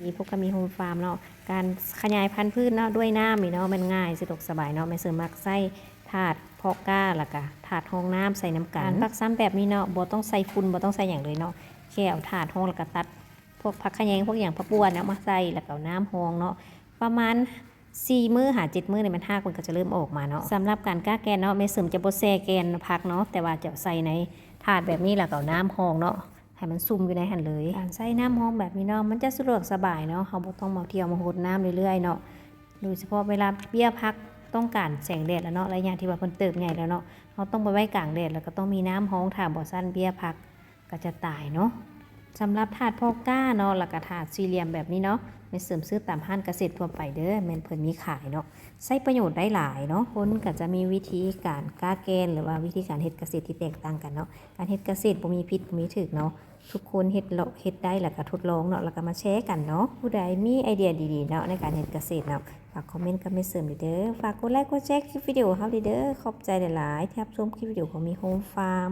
ນີ້ ພວກກະມີໂຮມຟາມເນາະ ການຂະຫຍາຍພັນພືດເນາະ ດ້ວຍນ້ຳນີ້ເນາະ ແມ່ນງ່າຍ ສະດວກສະບາຍເນາະ. ແມ່ເສີມມັກໃຊ້ຖາດເພາະກ້າ ແລ້ວກະຖາດຮອງນ້ຳໃສ່ນຳກັນ. ການປັກຊຳແບບນີ້ເນາະ ບໍ່ຕ້ອງໃສ່ຝຸ່ນ ບໍ່ຕ້ອງໃສ່ຫຍັງເລີຍເນາະ ແຄ່ເອົາຖາດຮອງ ແລ້ວກະຕັດພວກຜັກຂະແຍງ ພວກຫຍັງ ຜັກບົວນະ ມາໃສ່ ແລ້ວກະເອົານ້ຳຮອງເນາະ ປະມານສີ່ມື້ຫາເຈັດມື້ນີ້ ມັນຮາກມັນກະຈະເລີ່ມອອກມາເນາະ. ສຳລັບການກ້າແກນເນາະ ແມ່ເສີມຈະບໍ່ແຊ່ແກ່ນຜັກເນາະ ແຕ່ວ່າຈະໃສ່ໃນຖາດແບບນີ້ ແລ້ວກະເອົານ້ຳຮອງເນາະ ໃຫ້ມັນຊຸ່ມຢູ່ໃນຫັ້ນເລີຍ. ການໃຊ້ນ້ຳຮອງແບບນີ້ເນາະ ມັນຈະສະດວກສະບາຍເນາະ ເຮົາບໍ່ຕ້ອງມາທ່ຽວມາຫົດນ້ຳເລື້ອຍໆເນາະ. ໂດຍສະເພາະເວລາເບ້ຍຜັກຕ້ອງການແສງແດດແລ້ວເນາະ ໄລຍະທີ່ວ່າເພິ່ນເຕີບໃຫຍ່ແລ້ວເນາະ ເຮົາຕ້ອງໄປໄວ້ກາງແດດ ແລ້ວກະຕ້ອງມີນ້ຳຮອງ ຖ້າບໍ່ຊັ້ນເບ້ຍຜັກກະຈະຕາຍເນາະ. ສຳລັບຖາດເພາະກ້າເນາະ ແລ້ວກະຖາດສີ່ຫຼ່ຽມແບບນີ້ເນາະ ແມ່ເສີມຊື້ຕາມຮ້ານກະເສດທົ່ວໄປເດີ ແມ່ນເພິ່ນມີຂາຍເນາະ. ໃຊ້ປະໂຫຍດໄດ້ຫຼາຍເນາະ. ຄົນກະຈະມີວິທີການກ້າແກນ ຫຼືວ່າວິທີການເຮັດກະເສດທີ່ແຕກຕ່າງກັນເນາະ. ການເຮັດກະເສດບໍ່ມີຜິດບໍ່ມີຖືກເນາະ ທຸກຄົນເຮັດ ເຮັດໄດ້ ແລ້ວກະທົດລອງເນາະ ແລ້ວກະມາແຊກັນເນາະ. ຜູ້ໃດມີໄອເດຍດີໆເນາະ ໃນການເຮັດກະເສດເນາະ ຝາກຄອມເມັນກັບແມ່ເສີມເດີ. ຝາກກົດໄລກົດແຊຄລິບວິດີໂອເຮົາເດີ. ຂອບໃຈຫຼາຍໆທີ່ຮັບຊົມຄລິບວິດີໂອຂອງມີໂຮມຟາມ.